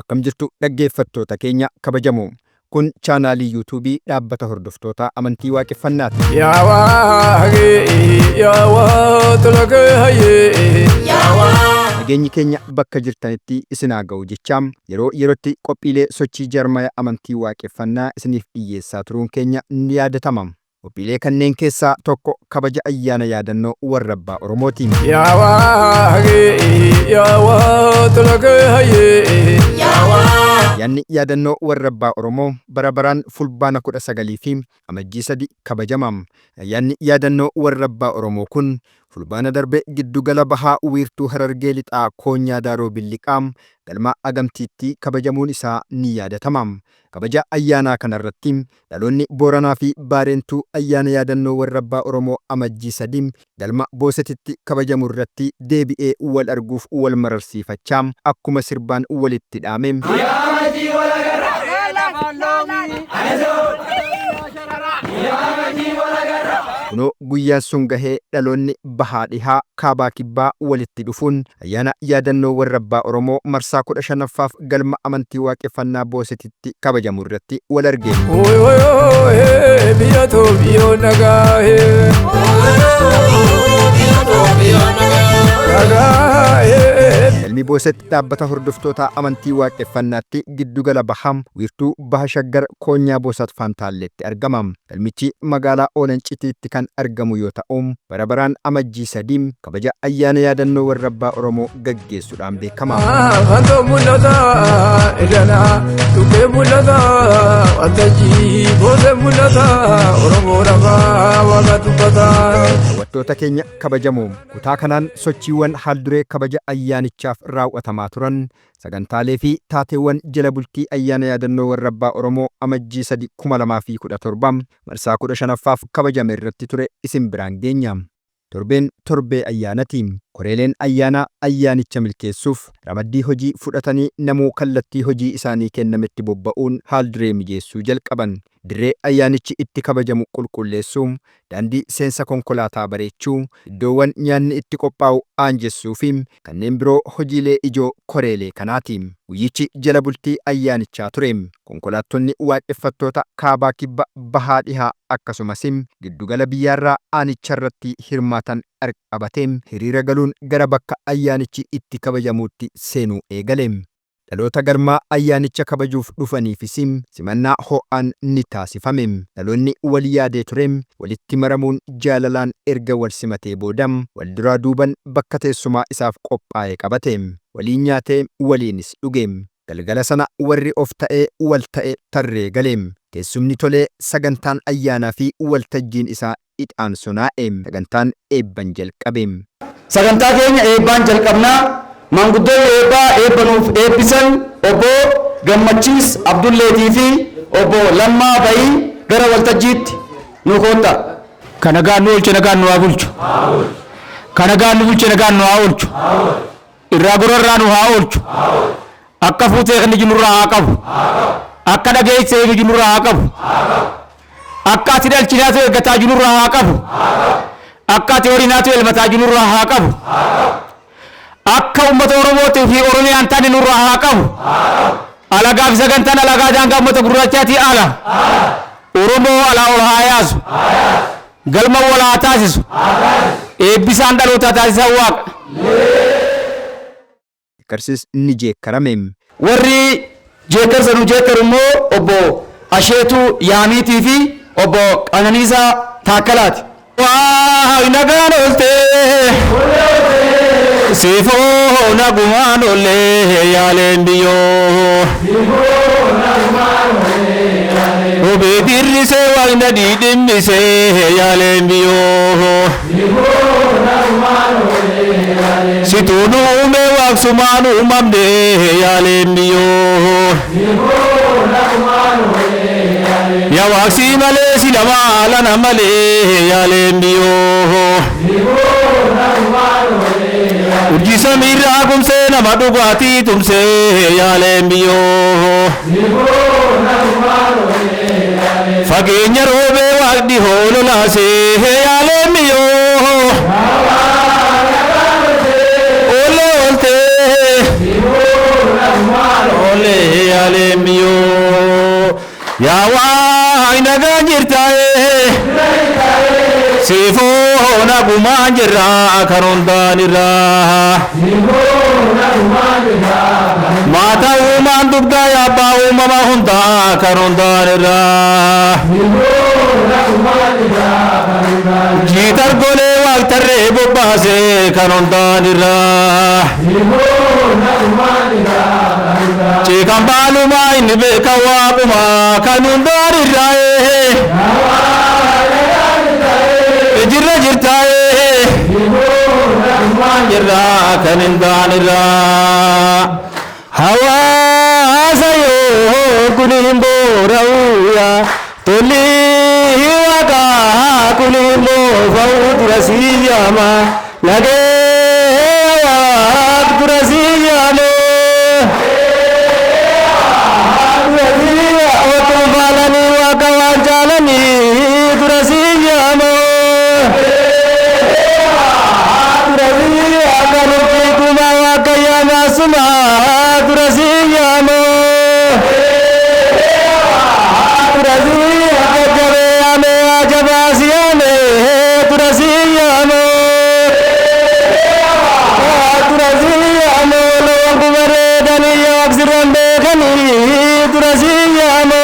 Akkam jirtu dhaggeeffattoota keenya kabajamoo. Kun chaanaalii yuutuubii dhaabbata hordoftoota amantii waaqeffannaati. Yaa waaqee yaa waa hayyee. Nageenyi keenya bakka jirtanitti isin haa ga'u jechaa yeroo yerootti qophiilee sochii jaarmaya amantii waaqeffannaa isiniif dhiyyeessaa turuun keenya ni yaadatama. Qophiilee kanneen keessaa tokko kabaja ayyaana yaadannoo warra abbaa Oromooti. Yaa waaqee yaa waa hayyee. Ayyaanni yaadannoo warra abbaa Oromoo bara baraan fulbaana 19 fi amajjii 3 kabajama. Ayyaanni yaadannoo warra abbaa Oromoo kun fulbaana darbe giddugala bahaa wiirtuu Harargee Lixaa Koonyaa Daaroo Billiqaa galma Agamtiitti kabajamuun isaa ni yaadatama. Kabaja ayyaanaa kanarratti dhaloonni Booranaa fi Baareentuu ayyaana yaadannoo warra abbaa Oromoo amajjii 3 galma Boosetitti kabajamu irratti deebi'ee wal arguuf wal mararsiifachaa akkuma sirbaan walitti dhaame. Kunoo guyyaan sun gahee dhaloonni bahaa dhihaa kaabaa kibbaa walitti dhufuun ayyaana yaadannoo warra abbaa Oromoo marsaa 15ffaaf galma amantii waaqeffannaa Boosetitti kabajamu irratti wal arge. Woy woy hee biyya toobiyyoo nagaa hee. Nagaa hee. Galmi Booset dhaabbata hordoftoota amantii waaqeffannaatti giddugala bahaa wiirtuu baha shaggar koonyaa Boosat Faantaalleetti argama. Galmichi magaalaa Oolan-Citiitti kan argamu yoo ta'u bara baraan amajjii 3 kabaja ayyaana yaadannoo warra abbaa Oromoo gaggeessuudhaan beekama. Wanta mul'ata idana tuqee mul'ata waltajjii boosee mul'ata Oromoo lafaa waaqa dubbata. Daawwattoota keenya kabajamoo kutaa kanaan sochiiwwan haalduree kabaja ayyaanichaaf raawwatamaa turan sagantaalee fi taateewwan jala bultii ayyaana yaadannoo warra abbaa Oromoo amajjii 3 2017 marsaa 15ffaaf kabajame irratti ture isin biraan geenya. Torbeen torbee ayyaanati. Koreeleen ayyaanaa ayyaanicha milkeessuuf ramaddii hojii fudhatanii namuu kallattii hojii isaanii kennametti bobba'uun haalduree mijeessuu jalqaban. Dirree ayyaanichi itti kabajamu qulqulleessuu, daandii seensa konkolaataa bareechuu, iddoowwan nyaanni itti qophaa'u aanjessuu fi kanneen biroo hojiilee ijoo koreelee kanaati. Guyyichi jala bultii ayyaanichaa ture. Konkolaattonni waaqeffattoota kaabaa kibba bahaa dhihaa akkasumas giddugala biyyaarraa aanicharratti hirmaatan qabatee hiriira galuun gara bakka ayyaanichi itti kabajamuutti seenuu eegale. Dhaloota galmaa ayyaanicha kabajuuf dhufaniifis simannaa ho'aan ni taasifame. Dhaloonni wal yaadee ture walitti maramuun jaalalaan erga wal simatee booda wal duraa duuban bakka teessumaa isaaf qophaa'e qabate. Waliin nyaatee waliinis dhuge. Galgala sana warri of ta'ee wal ta'e tarree gale. Teessumni tolee sagantaan ayyaanaa fi waltajjiin isaa ixaan sonaa'e. Sagantaan eebban jalqabe. Sagantaa keenya eebbaan jalqabnaa. Maanguddoonni eebbaa eebbanuuf eebbisan obbo Gammachiis Abdulleetii fi obbo Lammaa Bayii gara waltajjiitti nu koottaa. Ka nagaan nu oolche nagaan nu haa bulchu. Ka nagaan nu bulche nagaan nu haa oolchu. Irraa gorarraa nu haa oolchu. Akka fuutee kan iji nurraa haa qabu. Akka dhageessee iji nurraa haa qabu. Akka ati dhalchinaatu eeggataa jiru nurraa haa qabu. Akka ati horinaatu elmataa jiru nurraa haa qabu. Akka uummata Oromootii fi Oromiyaan taane nurraa haa qabu. Alagaa fi sagantaan alagaa daangaa uummata gurraachaatii ala. Oromoo alaa ol haa yaasu. Galma wal haa taasisu. Eebbisaan dhalootaa taasisan waaqa. Jeekkarsis ni jeekkarame. Warri jeekkarsa nu jeekkaru immoo obbo Asheetuu Yaamiitii fi obbo Qananiisaa Taakkalaati. Waa nagaan ooltee siifoo nagumaan oollee yaaleen biyyoo. Obee dirrisee waaqna dhiidhimmisee yaaleen biyyoo. Situu nu uume waaqsumaan uumamne yaaleen biyyoo. Yaa waaqsii malee si lamaa lana malee yaaleen biyyoo. Urjii samiirraa gumsee nama dhugaatii tumsee yaaleen biyyoo. Fageenya roobee waaqni hoololaasee yaaleen biyyoo. Oole ooltee. Oole Yaa waay nagaan jirtaa'ee siifoo nagumaan jirraa kan hundaan irraa. Maata uumaan dugdaa yaabbaa uumama hundaa kan hundaan irraa. Jiitar golee waaqtarree bobbaasee kan hundaan irraa. Ciikan baalumaa inni beeka waaqumaa kan hundaan irraa. Jirra jirtaa'ee jirraa kan hundaan irraa. Hawaasa yoo kun hin boora'uya tolli waaqaa kun hin boofa'u dura sii yaama nagee waaq dura sii yaame. Otoo faalanii waaqa waan jaalanii dura sii yaame. Dura sii yaama nuti kuma waaqa yaama suma dura sii yaame. Dura sii yaama jabee yaame ajabaa si yaame dura sii yaame. Dura sii yaame loon kubareedanii waaqsirraan beekanii dura sii yaame.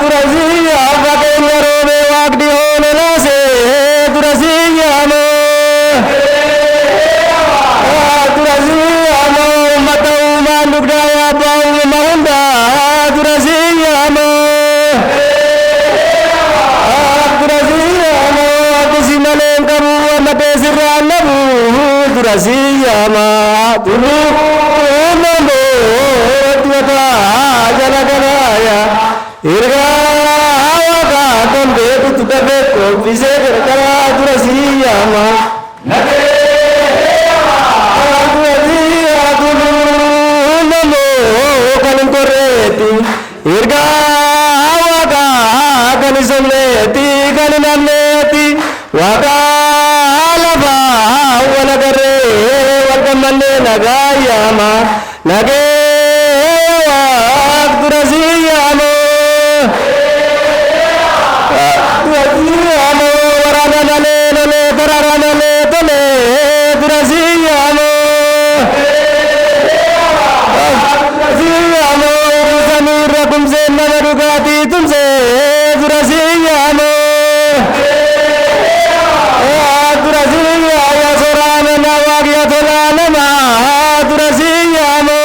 Dura sii yaama fakkeenya roobee waaqni hoololaase dura sii yaame. Dura sii yaama uummata uumaan dugdaa yaabbaa uumama hundaa dura sii yaame. Dura sii yaama akkasii malee hin qabu amma teessirraa nabu dura sii yaama. Tuluu uumamoo dibataa jala galaaya ergaa waaqaa kan beekutu dafee qophисee gargaraa dura sii yaama. Ergaa waaqaa kan isomneeti kan hin hamneeti waaqaa lafaa wal agarree wal gammannee nagaa yaama nagee waaq dura sii yaama. Dura sii yaama waraana malee lolee daraara malee tolee dura sii yaama. Sii yaama samiirra kumsee nama dhugaatii tumsee dura sii yaama. Dura sii yaama soraa nama waaqya tolaa nama dura sii yaama.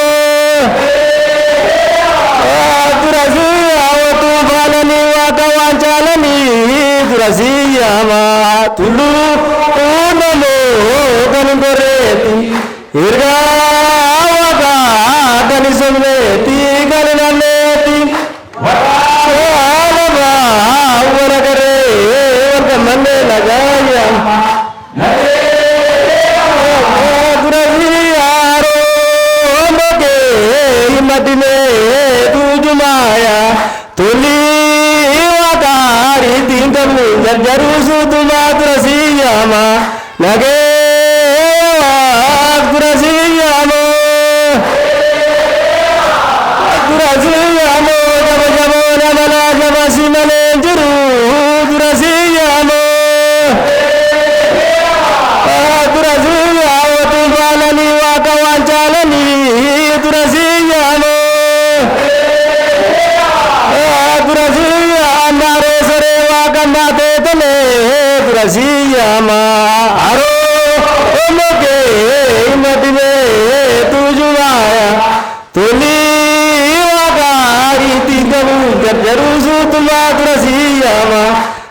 Dura sii yaama tuufaalanii waaqa waan jaalanii dura sii yaama. Tulluu uumamoo kan hin gorreetti ergaa waaqaa kan hin somneetti kan hin hamneetti. Lafaa wal agarree wal gammannee nagaa yaama. Dura sii yaaroo mokee madinee tuujumaaya tolli waaqaa riitiin qabnu jarjaruu suutumaa dura sii yaama nagee waaq dura sii yaama. Dura sii yaama jaba jaboo nama laa jaba si malee jiru dura sii yaama. Dura sii yaama tuufaalanii waaqa waan jaalanii dura sii yaama. Dura sii yaama haroo soree waaqa maatee tolee dura sii yaama. Haroo mokee madinee tuujumaaya tolli waaqaa riitiin qabu jarjaruu suutumaa dura sii yaama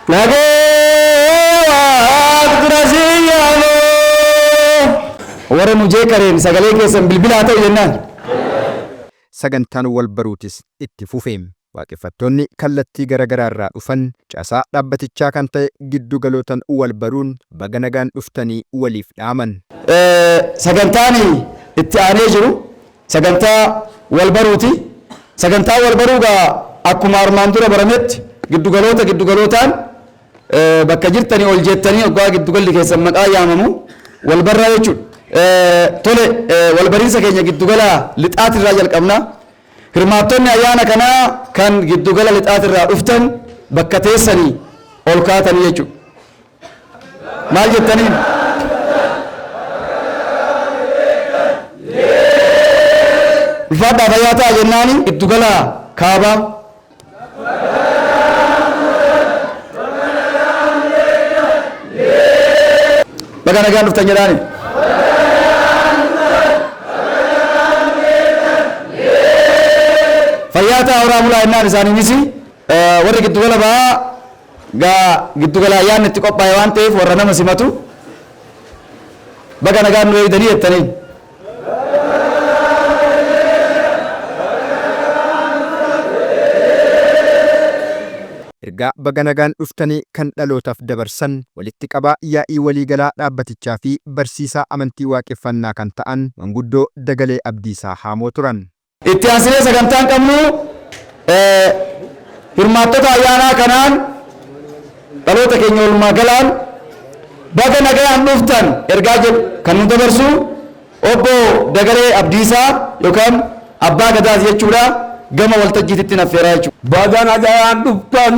nagee waaq dura sii yaama. Warra nu jeeqareen sagalee keessan bilbilaa ta'u jennaan. Sagantaan wal baruutis itti fufe. Waaqeffattoonni kallattii garaa irraa dhufan caasaa dhaabbatichaa kan ta'e giddu galootan wal baruun baga nagaan dhuftanii waliif dhaaman. Sagantaan itti aanee jiru sagantaa wal baruuti. Sagantaa wal baruu gaa akkuma armaan dura barametti giddugaloota giddugalootaan bakka jirtanii ol jettanii hoggaa giddugalli keessan maqaa yaamamu wal barraa jechuudha. Tole, wal bariinsa keenya giddugala lixaatirraa jalqabna. Hirmaattonni ayyaana kanaa kan giddugala lixaatirraa dhuftan bakka teessanii ol kaatanii jechuudha. Maal jettaniin? Ulfaadhaa fayyaa ta'a jennaani giddugala kaabaa. Baga nagaan dhuftan jedhaani. Fayyaa ta'a horaa bulaa jennaan isaaniinis warri giddugala ba'aa gaa giddugala ayyaanni itti qophaa'e waan ta'eef warra nama simatu baga nagaan nu eegdanii jettaniin. Ergaa baga nagaan dhuftanii kan dhalootaaf dabarsan walitti qabaa yaa'ii waliigalaa dhaabbatichaa fi barsiisaa amantii waaqeffannaa kan ta'an manguddoo Dagalee Abdiisaa Haamoo turan. Itti aansinee sagantaan qabnu hirmaattota ayyaanaa kanaan dhaloota keenya oolmaa galaan baga nagayaan dhuftan ergaa jedhu kan nu dabarsu obbo Dagalee Abdiisaa yookaan Abbaa Gadaati jechuudha gama waltajjiititti naffeeraa jechuudha. Baga nagayaan dhuftan.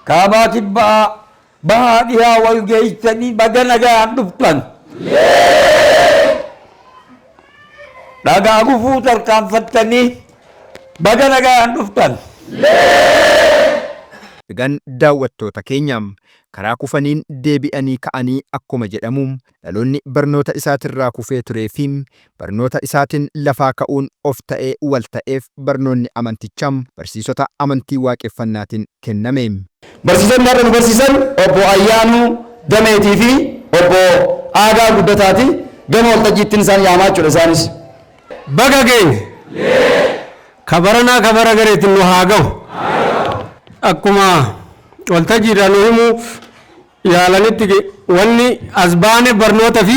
Kaabaa kibbaa bahaa dhiyaa wal geessanii baga nagayaan dhuftan. Dhagaa gufuu tarkaanfattanii baga nagayaan dhuftan. Egaan daawwattoota keenya karaa kufaniin deebi'anii ka'anii akkuma jedhamu dhaloonni barnoota isaatirraa kufee turee fi barnoota isaatiin lafaa ka'uun of ta'ee wal ta'eef barnoonni amantichaa barsiisota amantii waaqeffannaatiin kenname. Barsiisonni har'a nu barsiisan obbo Ayyaanuu Dameetii fi obbo Aagaa Guddataati. Gama waltajjiittiin isaan yaamaa jechuudha isaanis. Baga geenye. Kabaranaa kabara gareetiin nu haa gahu. Akkuma waltajjiirraa nu himuuf yaalanitti wanni as baane barnoota fi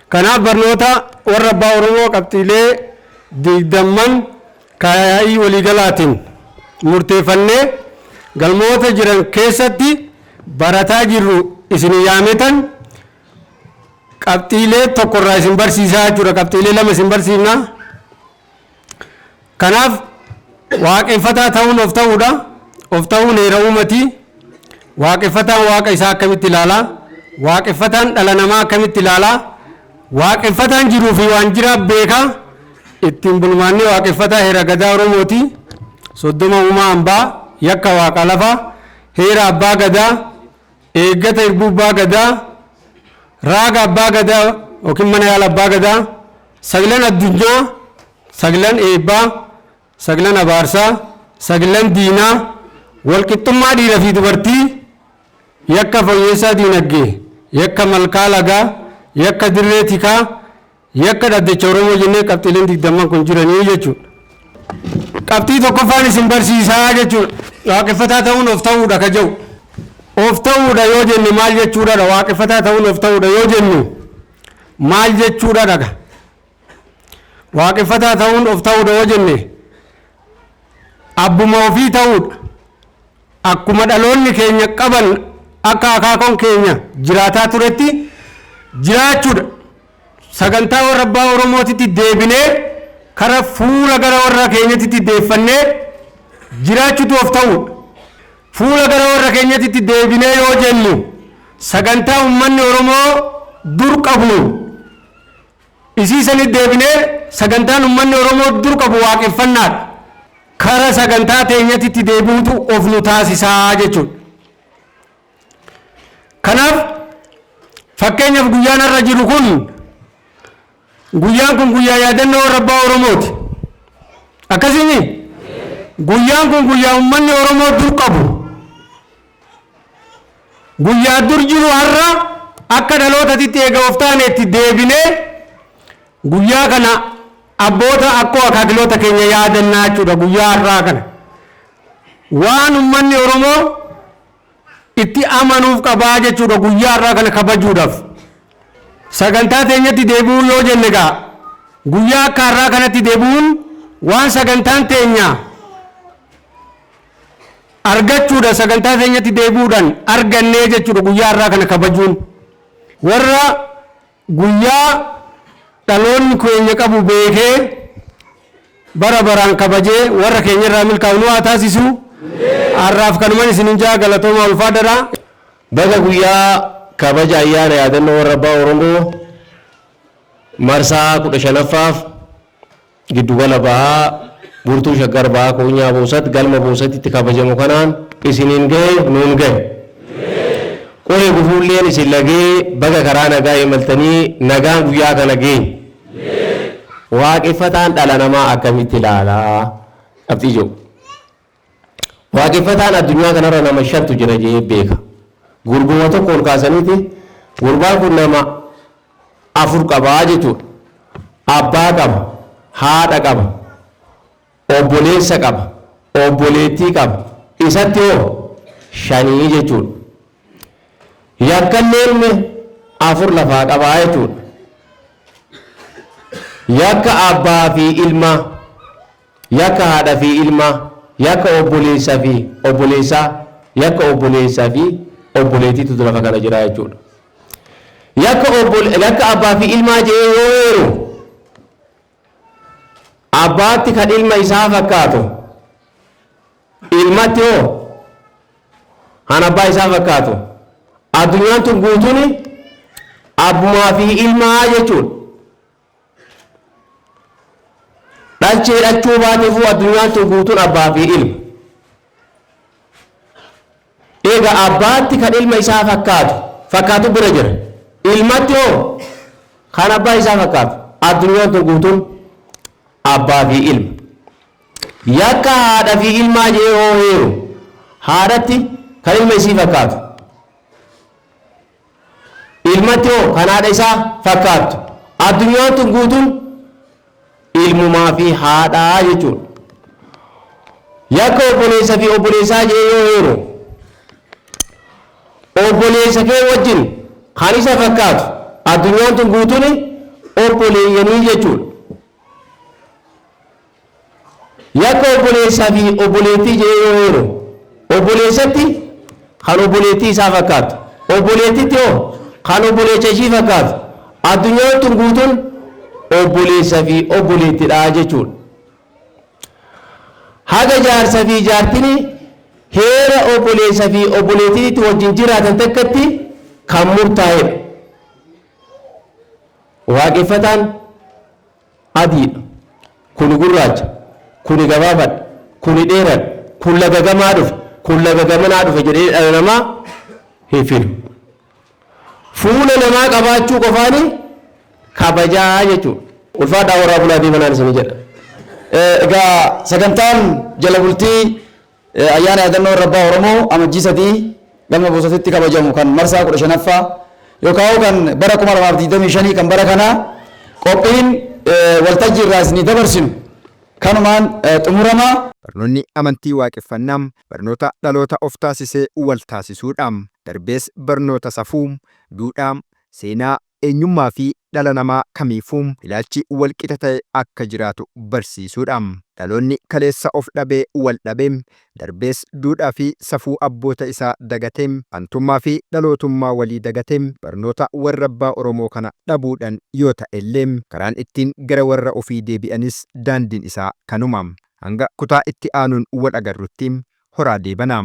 kanaaf barnoota warra abbaa Oromoo qabxiilee digdamman yaa'ii waliigalaatiin murteeffannee galmoota jiran keessatti barataa jirru isin yaametan qabxiilee tokkorraa isin barsiisaa jechuudha. Qabxiilee lama isin barsiifna. Kanaaf waaqeffataa ta'uun of ta'uudha. Of ta'uun heera uumatii. Waaqeffataan waaqa isaa akkamitti ilaalaa? Waaqeffataan dhala namaa akkamitti ilaalaa? Waaqeffataan jiruu fi waan jiraa beekaa. Ittiin bulmaanni waaqeffataa heera gadaa Oromooti. 30 uumaa hambaa yakka waaqa lafaa heera abbaa gadaa eeggata irbuu abbaa gadaa raaga abbaa gadaa yookiin mana yaala abbaa gadaa saglan addunyaa saglan eebbaa saglan abaarsaa saglan diinaa walqixxummaa dhiira fi dubartii yakka fooyyessaa diinagdee yakka malkaa lagaa yakka dirree tikaa yakka dhaddacha Oromoo jennee qabxiileen 20 kun jiranii jechuudha. Qabxii tokkoffaan isin barsiisaa jechuudha. Waaqeffataa ta'uun of ta'uudha ka jedhu. Of ta'uudha yoo jenne maal jechuudha? Waaqeffataa ta'uun of ta'uudha yoo jennu maal jechuudha dhaga? Waaqeffataa ta'uun of ta'uudha yoo jenne abbuma ofii ta'uudha. Akkuma dhaloonni keenya qaban akka akaakoon keenya jiraataa turetti jiraachuudha. Sagantaa warra abbaa Oromootitti deebinee kara fuula gara warra keenyatti deeffannee jiraachuutu of ta'uudha. Fuula gara warra keenyatti deebinee yoo jennu sagantaa uummanni Oromoo dur qabnu isii sanitti deebinee sagantaan uummanni Oromoo dur qabu waaqeffannaadha. Kara sagantaa teenyatti deebi'uutu of nu taasisaa jechuudha. Kanaaf fakkeenyaaf guyyaan har'a jiru kun guyyaan kun guyyaa yaadannoo warra abbaa Oromooti. Akkasii guyyaan kun guyyaa uummanni Oromoo dur qabu. Guyyaa dur jiru har'a akka dhalootatti eega of taaneetti deebinee guyyaa kana abboota akkoo akaakiloota keenya yaadannaa jechuudha guyyaa har'aa kana. Waan uummanni Oromoo itti amanuuf qabaa jechuudha guyyaa har'aa kana kabajuudhaaf. Sagantaa teenyatti deebi'uu yoo jenne gaa guyyaa akka har'aa kanatti deebi'uun waan sagantaan teenya argachuudha sagantaa teenyatti deebi'uudhaan argannee jechuudha guyyaa har'aa kana kabajuun. Warra guyyaa Dhaloonni keenya qabu beekee bara baraan kabajee warra keenya irraa milkaa'u nu haa taasisu. Har'aaf kanuman isinin jaa, galatooma, ulfaadhadha. Baga guyyaa kabaja ayyaana yaadannoo warra abbaa Oromoo marsaa 15ffaaf giddugala bahaa, burtuu Shaggar Bahaa, Koonyaa Boosat, galma Boosatitti kabajamu kanaan isiniin gahe, nuun gahe. Qoree gufuulleen isin lagee baga karaa nagaa imaltanii nagaan guyyaa kana geenye. Waaqeffataan dhala namaa akkamitti ilaalaa? Qabxii jiru. Waaqeffataan addunyaa kanarra nama shantu jira jedhee beeka. Gurbuma tokko ol kaasaniiti gurbaan kun nama afur qabaa jechuudha. Abbaa qaba, haadha qaba, obboleessa qaba, obboleettii qaba. Isatti hoo shanii jechuudha. Yakkalleen afur lafaa qabaa jechuudha. Yakka abbaa fi ilmaa, yakka haadha fi ilmaa, yakka obboleessa fi obboleessaa, yakka obboleessaa fi obboleettiitu lafa kana jira jechuudha. Yakka abbaa fi ilmaa jedhee yoo eeru, abbaatti kan ilma isaa fakkaatu, ilmatti hoo kan abbaa isaa fakkaatu, addunyaan tun guutuun abbumaa fi ilmaa jechuudha. Dhalchee dhalchuu baateefuu addunyaan tun guutuun abbaa fi ilma. Egaa abbaatti kan ilma isaa fakkaatu bira jira. Ilmatti hoo kan abbaa isaa fakkaatu, addunyaan tun guutuun abbaa fi ilma. Yakka haadha fi ilmaa jedhee hoo heeru, haadhatti kan ilma isii fakkaatu, ilmatti hoo kan haadha isaa fakkaattu, addunyaan tun guutuun ilmumaa fi haadhaa jechuudha. Yakka obboleessa fi obboleessaa jedhee yoo heeru, obboleessa kee wajjin kan isa fakkaatu, addunyaan tun guutuun obboleeyyanii jechuudha. Yakka obboleessaa fi obboleettii jedhee yoo heeru, obboleessatti kan obboleettii isaa fakkaatu, obboleettitti hoo kan obboleessa ishii fakkaatu, addunyaan tun guutuun obboleessa fi obboleettidha jechuudha. Haga jaarsa fi jaartini heera obboleessa fi obboleettiitti wajjin jiraatan takkatti kan murtaa'edha. Waaqeffataan adiidha. Kuni gurraacha, kuni gabaabaadha, kuni dheeraadha, kun laga gamaa dhufe, kun laga gamanaa dhufe jedhee dhala namaa hin fidu. Fuula namaa qabaachuu qofaani kabajaa jechuudha. Ulfaadhaa, horaa bulaatii manaan isinii jedha. Egaa sagantaan jala bultii ayyaana yaadannoo warra abbaa Oromoo Amajjii 3 galma Boosatitti kabajamu kan marsaa 15ffaa yookaan kan bara 2025 kan bara kanaa qophiin waltajjii irraa isinii dabarsinu kanumaan xumurama. Barnoonni amantii waaqeffannaa barnoota dhaloota of taasisee wal taasisuudha. Darbees barnoota safuu, duudhaa, seenaa, eenyummaa fi dhala namaa kamiifuu ilaalchi walqixa ta'e akka jiraatu barsiisuudha. Dhaloonni kaleessa of dhabee wal dhabee, darbees duudhaa fi safuu abboota isaa dagatee, aantummaa fi dhalootummaa walii dagatee, barnoota warra abbaa Oromoo kana dhabuudhaan yoo ta'ellee, karaan ittiin gara warra ofii deebi'anis daandiin isaa kanuma. Hanga kutaa itti aanuun wal agarrutti, horaa deebanaa.